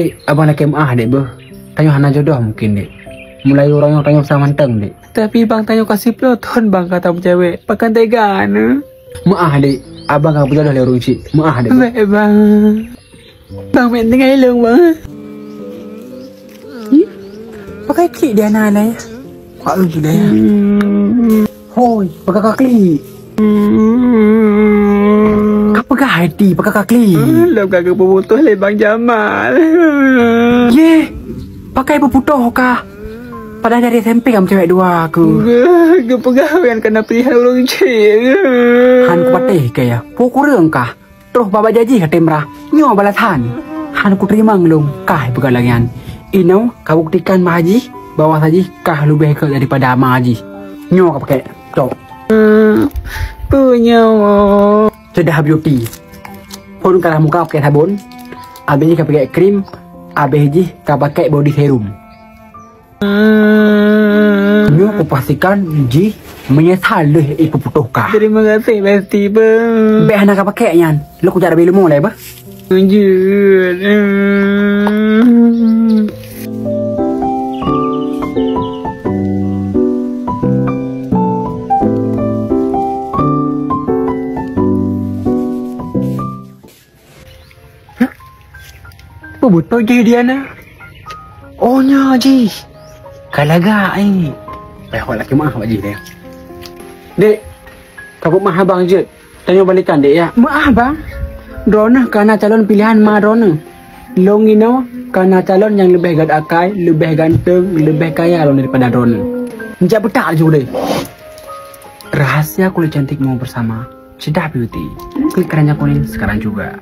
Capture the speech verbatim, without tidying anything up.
Eh, abang lakèe meu'ah, Dek, beuh. Tanyoe hana jodoh mungkin, Dek. Mulai uroe nyoe tanyoe sa mantong, Dek. Tapi bang, tanyoe ka siplôh thôn bang ka tameucewek. Pakon tega na? Meu'ah, Dek. Abang ka peujodoh lé ureueng chik. Meu'ah, Dek, beuh. Bèk, bang. Bang, meu'ah tinggai lôn, bang. Hmm? Pakai klik dia na, lai. Wah, lu, Dek. Hmm. Hoi, pakon ka klik? Hmm. Ka peugah hai ti, pakon ka klik? Hmm, lôn ka geupeuputoh lé Bang Jamal. Yeh, pakon peuputoh kah? Padahai dari S M P ka meucewek dua keuh. Geupeugah nyan ka na pilihan ureueng chik. Han kupatéh keu ya. Peue kureueng kah? Troh babah jih ka tem rhah. Nyoe balasan. Han kuteurimong lôn kah peugah lagèe nyan. Inoe ka buktikan bak jih bahwa jih kah leubeh gèt daripada ma jih. Nyoe ka pakèk. Tok. Hmm, peue nyoe? Ceudah beauty. Phôn ka rhah muka pakèk sabon. Abéh jih ka pakèk krim. Abéh jih ka pakèk body serum. Nyoe kupastikan jih meunyeusal lheueh ipeuputoh kah. Terima kasih, Besti, beuh. Bèk hana ka pakèk nyan. Lôn kujak leubeh leumo lé, beuh. Jeuet. Hah? Peue beutôi jih Diana? Oh, nyoe jih. Ka lagak, eh. Eh, awak lakèe meu'ah bak jih, deh. Dek, ka meu'ah abang jeuet. Tanyoe balikan, Dek, ya. Meu'ah, Bang. Droeneuh ka na calon pilihan ma droeneuh. Lôn inoe ka na calon nyang leubeh gèt akai, leubeh ganteng, leubeh kaya lom daripada droeneuh. Neujak peutak laju deh. Rahasia kulit cantikmu bersama Ceudah Beauty. Klik keranjang kuning sekarang juga.